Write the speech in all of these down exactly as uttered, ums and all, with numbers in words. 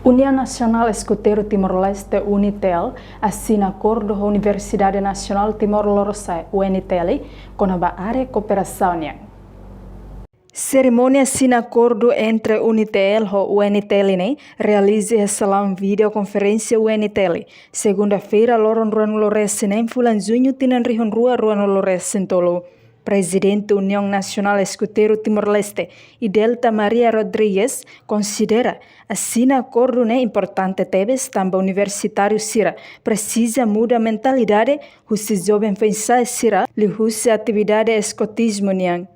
Uniaun Nasionál Eskuteiru Timor-Leste, UNITL, asina akordu ho Universidade Nasionál Timor Lorosa'e, UNTL, kona-ba área kooperasaun nian. Serimónia asina akordu entre UNITL ho UNTL ne'e realiza iha salaun videokonferénsia UNTL, segunda-feira, loron ruanulu-resin-neen fulan Juñu tinan rihun rua ruanulu-resin-tolu. Prezidente Uniaun Nasionál Eskuteiru Timor-Leste, Idelta Maria Rodrigues, konsidera asina akordu ne'e importante tebes tanba universitáriu sira presiza muda mentalidade husi joven foin-sa'e sira liuhusi atividade eskotizmu nian.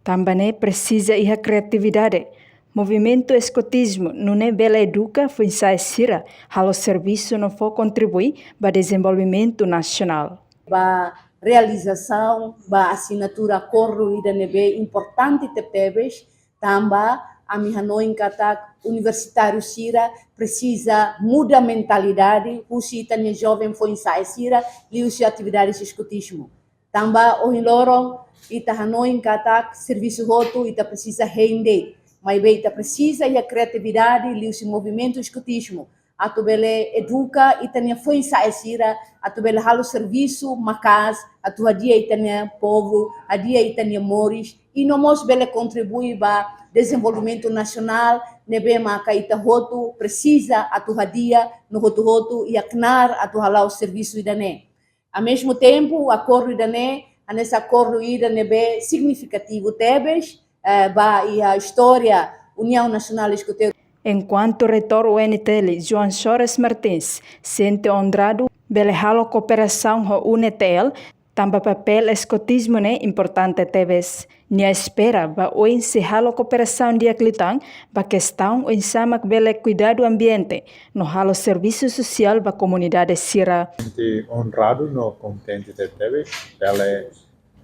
Tanba ne'e presiza iha kreatividade, movimentu eskotizmu nune'e bele eduka foin-sa'e sira, halo servisu no fó kontribui ba dezenvolvimentu nasionál. Ba realizasaun ba asinatura akordu ida ne'ebé importante tebetebes, tanba ami hanoin katak universitáriu sira presiza muda mentalidade husi ita-nia joven foin-sa'e sira liuhusi atividades eskotizmu. Tanba ohin loron ita hanoin katak servisu hotu ita presiza hein de'it, maibé ita presiza iha kreatividade liuhusi movimentu eskotizmu atu bele eduka ita-nia foin-sa'e sira, atu bele halo servisu maka'as, atu hadi'a ita-nia povu, hadi'a ita-nia moris, i no mós bele kontribui ba dezenvolvimentu nasionál ne'ebé maka ita hotu presiza atu hadi'a, no hotu-hotu iha knaar atu hala'o servisu ida-ne'e. Ao mesmo tempo, akordu ida-ne'e hanesan akordu ida ne'ebé signifikativu tebes, eh, ba iha istória Uniaun Nasionál Eskuteiru. Enkuantu Reitór UNTL, João Soares Martins, sente onradu bele halo kooperasaun ho UNTL, tanba papél eskotizmu ne'e importante tebes. Nia espera ba oin sei halo kooperasaun di'ak liután ba kestaun oinsá mak bele kuidadu ambiente no halo servisu sosiál ba komunidade sira. Sente onradu no kontente tebetebes bele,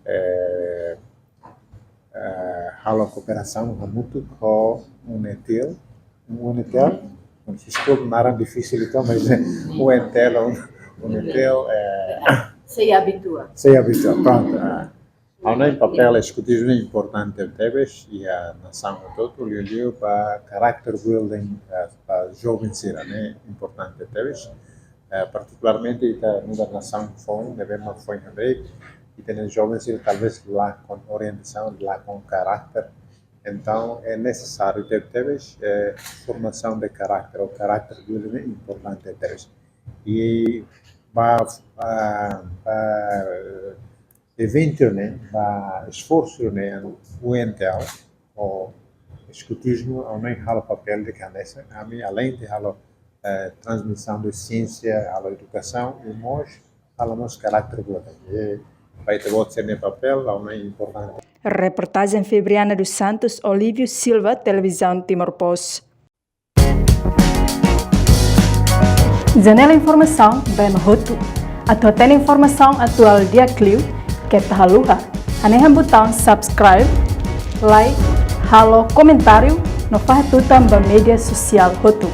eh, eh, halo kooperasaun hamutuk ho UNTL, UNTL, deskulpa, naran difisil entaun, mas, eh, UNTL, UNTL, eh, sei abitua. Sei abitua, prontu. Ah. Ha'u hanoin papél eskotizmu ne'e importante tebes iha nasaun hotu-hotu, liuliu ba character building, eh, ba joven sira ne'e importante tebes. Eh, partikularmente ita nu'udar nasaun foun, ne'ebé mak foin hamriik, ita-nia joven sira talvés lakon orientasaun, lakon karakter. Entaun, é nesesáriu tebetebes, eh, formasaun de karakter, ou character building ne'e importante tebes. I ba, ah, ba eventu ne'e, ba esforsu ne'e, UNTL, ou eskotizmu, ha'u hanoin halo papél de kanesa, ami além de halo, eh, transmisaun de siénsia, halo edukasaun, i mós halo mós karakter building. I ba ita-boot sira-nia papél, ha'u hanoin importante. Reportajen Febriana dos Santos, Olívio Silva, Televizaun Timor Post. Janela informasaun ba ema hotu. Atu hatene informasaun atuál di'ak liu, keta haluha hanehan butaun subscribe, like, halo komentáriu, no fahe tutan ba média sosiál hotu.